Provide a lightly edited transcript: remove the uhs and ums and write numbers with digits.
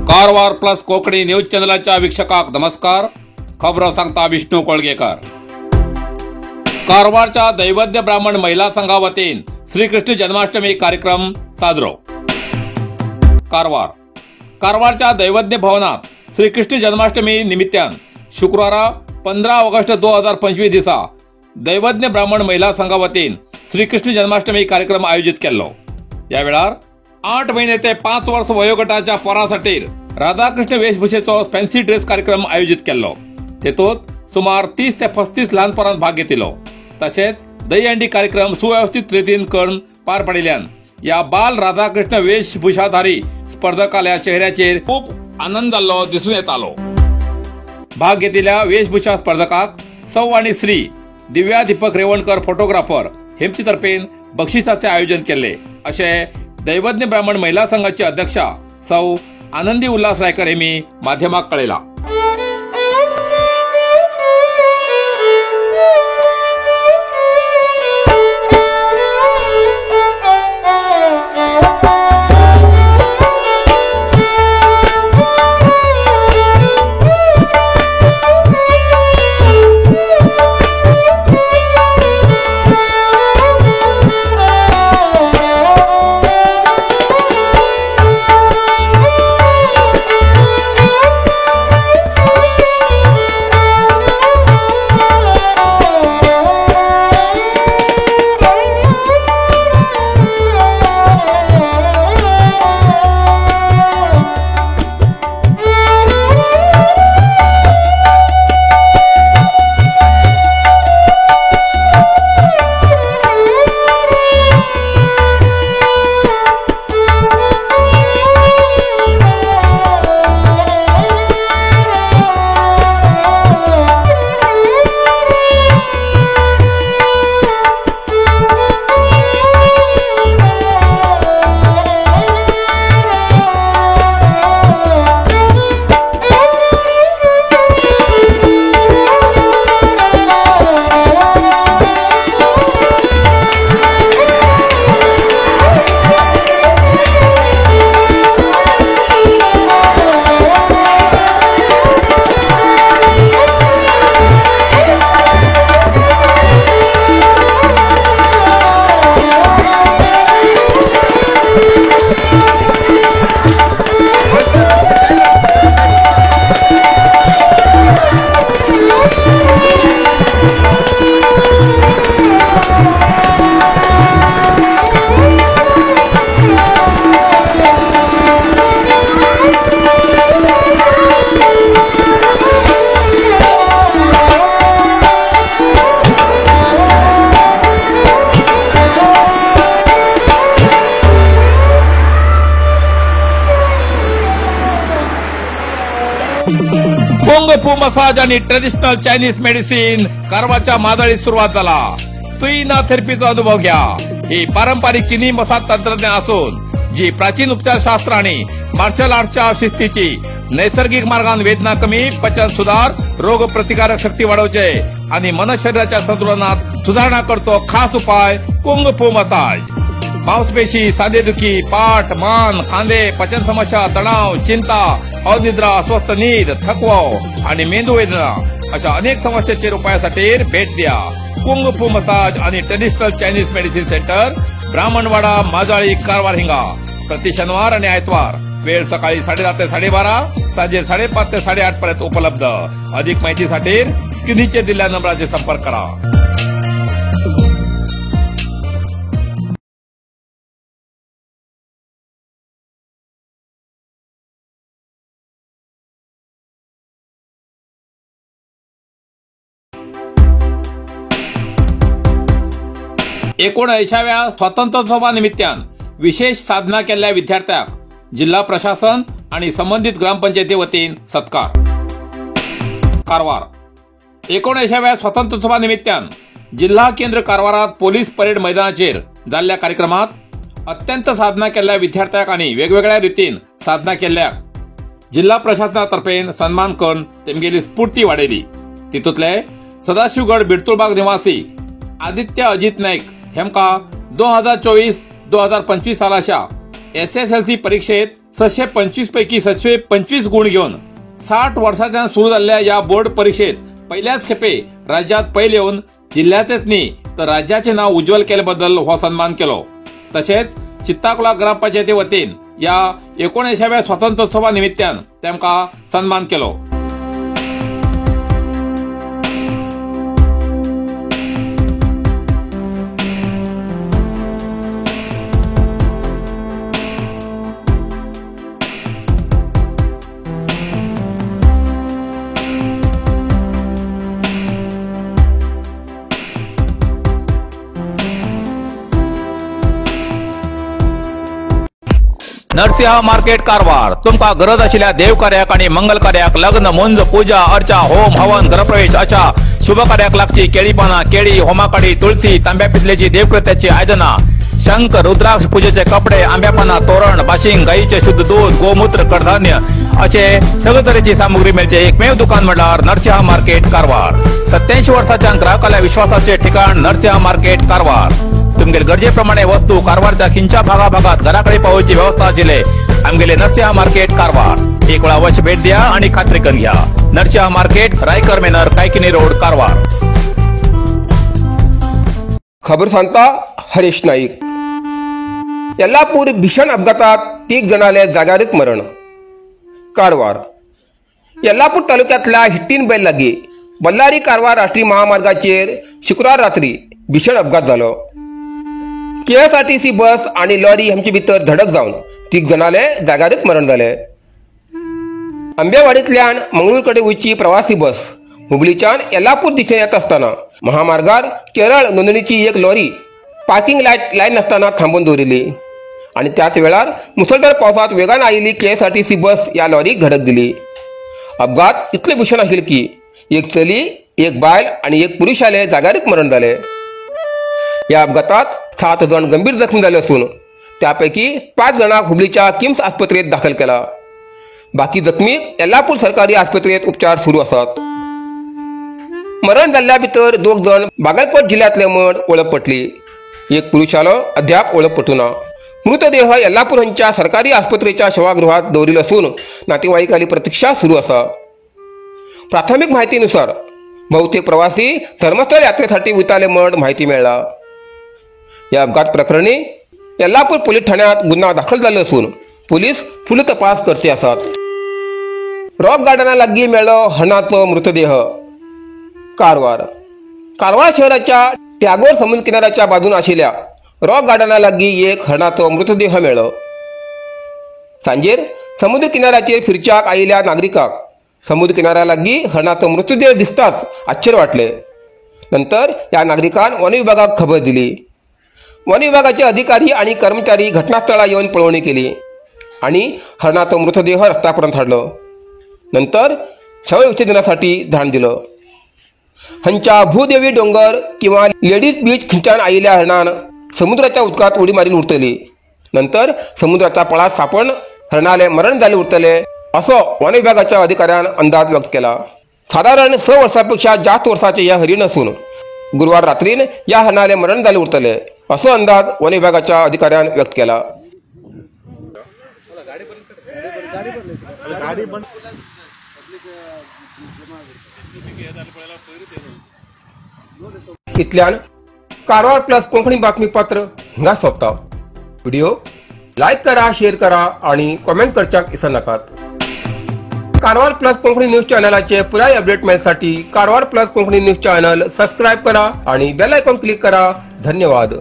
Karwar plus Konkani news चॅनलाच्या वीक्षकांक नमस्कार. खबरो सांगता विष्णू कोळगेकर. कारवारच्या दैवज्ञ ब्राह्मण महिला संघा वतीन श्रीकृष्ण जन्माष्टमी कार्यक्रम साजरो. कारवार कारवारच्या दैवज्ञ भवनात श्रीकृष्ण जन्माष्टमी निमित्तान शुक्रवारा 15 ऑगस्ट 2025 दिसा दैवज्ञ ब्राह्मण महिला संघा वतीन श्रीकृष्ण जन्माष्टमी कार्यक्रम आयोजित केल्लो. या वेळार 8 महिने ते 5 वर्ष वयोगटाच्या पोरासाठी राधाकृष्ण वेशभूषेचो फॅन्सी ड्रेस कार्यक्रम आयोजित केल्लो. तेतूंत सुमार 30 ते 35 ल्हान पोरांत भाग घेतिल्लो. तशेंच दहीहंडी कार्यक्रम सुव्यवस्थित रितीन करून पार पडिल्ल्यान या बाल राधाकृष्ण वेशभूषाधारी स्पर्धकाल्या चेहऱ्याचेर खूब आनंद जाल्लो दिसून येतालो. भाग घेतिल्ल्या वेशभूषा स्पर्धकाक सौ आणि श्री दिव्या दीपक रेवणकर फोटोग्राफर हेमचे तर्फेन बक्षिसाचे आयोजन केले अशें दैवज्ञ ब्राह्मण महिला संघाची अध्यक्षा सौ आनंदी उल्हास रायकर हेमी माध्यमाक कळयला. कुंग फू मसाज आणि ट्रेडिशनल चायनीज मेडिसिन कारवारच्या मादळीत सुरुवात झाला. तुईना थेरपीचा अनुभव घ्या. ही पारंपरिक चिनी मसाज तंत्रज्ञान असून जी प्राचीन उपचार शास्त्र आणि मार्शल आर्टच्या शिस्तीची नैसर्गिक मार्गान वेदना कमी, पचन सुधार, रोग प्रतिकारक शक्ती वाढवचे आणि मन शरीराच्या संतुलनात सुधारणा करतो खास उपाय कुंग फू मसाज. मांसपेशी, सांधेदुखी, पाठ, मान, खांदे, पचन समस्या, तणाव, चिंता, अनिद्रा, अस्वस्थ नीद, थकवा आणि मेंदू वेदना अशा अनेक समस्यांचे उपायासाठी भेट द्या. कुंग फू मसाज आणि traditional Chinese medicine centre, Brahmanwada, Majali, Karwar हिंगा. प्रति शनिवार आणि आयतवार वेळ सकाळी 10:30 ते 12:30, सांजे 5:30 ते 8:30 पर्यंत उपलब्ध. अधिक माहितीसाठी स्क्रीनचे दिलेल्या नंबराचे संपर्क करा. एकोणऐंशाव्या स्वातंत्र्योत्सवानिमित्तान विशेष साधना केल्ल्या विद्यार्थ्यांक जिल्हा प्रशासन आणि संबंधित ग्रामपंचायती वतीन सत्कार. कारवार 89व्या स्वातंत्र्योत्सवानिमित्तान जिल्हा केंद्र कारवारात पोलीस परेड मैदानाचेर जाल्ल्या कार्यक्रमात अत्यंत साधना केल्ल्या विद्यार्थ्यांक आनी वेगवेगळ्या रितीन साधना केल्ल्या जिल्हा प्रशासनातर्फे सन्मान करून तेमगेली स्फूर्ती वाडयली. तितूंतले सदाशिवगड बिडतुलबाग निवासी आदित्य अजित नाईक हेमका 2024-2025 सालाच्या SSLC परीक्षेत 625 पैकी 625 गुण घेवन 60 वर्सांच्यान सुरू जाल्ल्या ह्या बोर्ड परिक्षेत पहिल्याच खेपे राज्यात पयले येवन जिल्ह्याचेच न्ही तर राज्याचे नाव उज्ज्वल केल्याबद्दल हो सन्मान केलो. तशेंच चित्ताकुला ग्रामपंचायती वतीन या 19व्या स्वातंत्र्योत्सवा निमित्तान तांकां सन्मान केलो. नरसिंह मार्केट कारवार तुमका गरज आशिल्ल्या देव कार्याक आणि मंगल कार्याक लग्न, मुंज, पूजा अर्चा, होम हवन, गृहप्रवेश अशा शुभ कार्याक लागची केळी पाना, केळी, होमाकाडी, तुळसी, तांब्या पितलेची देवकृत्याची आयदना, शंख, रुद्राक्ष, पूजेचे कपडे, आंब्या पाना, तोरण, बाशिंग, गाईचे शुद्ध दूध, गोमूत्र, कडधान्य असे सगळे तरेची सामुग्री मेळचे एकमेव दुकान म्हळ्यार नरसिंह मार्केट कारवार. 87 वर्साच्या ग्राहकाल्या विश्वासाचे ठिकाण नरसिंह मार्केट कारवार. तुमगेले गरजेप्रमाणे वस्तू कारवारच्या खिंच्या भागाभागात घराकडे पावोवची व्यवस्था आशिल्ले आमगेले नरसिंह मार्केट कारवार. एक वेळा अवश्य भेट द्या आणि खात्री करून घ्या. Narasimha market, Raikar manor, Kaikini road, Karwar. खबर सांगता हरीश नाईक. येल्लापूर भीषण अपघातात 3 जणांले जाग्यारच मरण. कारवार येल्लापूर तालुक्यातल्या हिट्टीनबैल लागी बल्लारी कारवार राष्ट्रीय महामार्गाचेर शुक्रार रात्री भीषण अपघात जालो. केएसआरटीसी बस आणि लॉरी हांचे भितर धडक जावन 3 जणांले जाग्यारच मरण जाले. आंबेवाडींतल्यान मंगळूर कडेन वचपी प्रवासी बस हुबळीच्यान येल्लापूर दिशेन येता आसतना महामार्गार केरळ नोंदणीची एक लॉरी पार्किंग लायन नासतना थांबोवन दवरिल्ली आनी त्याच वेळार मुसळधार पावसांत वेगान आयिल्ली केएसआरटीसी बस ह्या लॉरीक धडक दिली. अपघात इतले भीषण आशिल्ले की एक चली, एक बायल आनी एक पुरुषाले जाग्यारच मरण जाले. ह्या अपघातात 7 जण गंभीर जखमी जाले असून त्यापैकी 5 जणांक हुबळीच्या किम्स आस्पत्रेत दाखल केला. बाकी जखमी येल्लापूर सरकारी आस्पत्रेत उपचार सुरू आसात. मरण जाल्ल्या भितर 2 जण बागलकोट जिल्ह्यांतले म्हण वळख पटली. एक पुरुषालो अद्याप वळख पटूना. मृतदेह येल्लापूर हांच्या सरकारी आस्पत्रेच्या शवागृहात दवरिल्लो असून नातेवाईकाली प्रतीक्षा सुरू आसा. प्राथमिक माहितीनुसार बहुतेक प्रवासी धर्मस्थळ यात्रेसाठी वयताले म्हण माहिती मेळ्ळा. या अपघात प्रकरणी येल्लापूर पोलीस ठाण्यात गुन्हा दाखल जाल्लो असून पोलीस फुडलो तपास करते आसात. रॉक गार्डना लागीं मेळ्ळो हरणाचो मृतदेह. कारवार कारवार शहराच्या टॅगोर समुद्र किनाऱ्याच्या बाजून आशिल्ल्या रॉक गार्डना लागीं एक हरणाचो मृतदेह मेळ्ळो. सांजेर समुद्र किनाऱ्याचेर फिरच्याक आयिल्ल्या नागरिकांक समुद्र किनाऱ्या लागीं हरणाचो मृतदेह दिसताच आश्चर्य वाटले. नंतर ह्या नागरिकान वन विभागाक खबर दिली. वन विभागाचे अधिकारी आणि कर्मचारी घटनास्थळा येवन पळोवणी केली आणि हरणाचो मृतदेह रस्त्यापर्यंत हाडलो. नंतर शवविच्छेदनासाठी धाडून दिलो. हांच्या भूदेवी डोंगर किंवा लेडीज बीच खंयच्यान आयिल्ल्या हरणान समुद्राच्या उदकांत उडी मारून उरतली. नंतर समुद्राच्या पळात सापण हरणाले मरण जाले उरतले असो वन विभागाच्या अधिकाऱ्यान अंदाज व्यक्त केला. सादारण 6 वर्सांपेक्षा जास्त वर्साचे हे हरीण असून गुरुवार रात्रीन या हरणाले मरण जाले उरतले असो अंदाज वन विभागाच्या अधिकाऱ्यान व्यक्त केला. इतल्यान कारवार प्लस कोंकणी बातमीपत्र हांगा सोंपता. व्हिडिओ लायक करा, शेअर करा आणि कॉमेंट करच्याक विसरनाकात. कारवार प्लस कोंकणी न्यूज चॅनलाचे पुराय update मेळसाठी Karwar plus Konkani news channel subscribe करा आणि बेल आयकॉन क्लिक करा. धन्यवाद.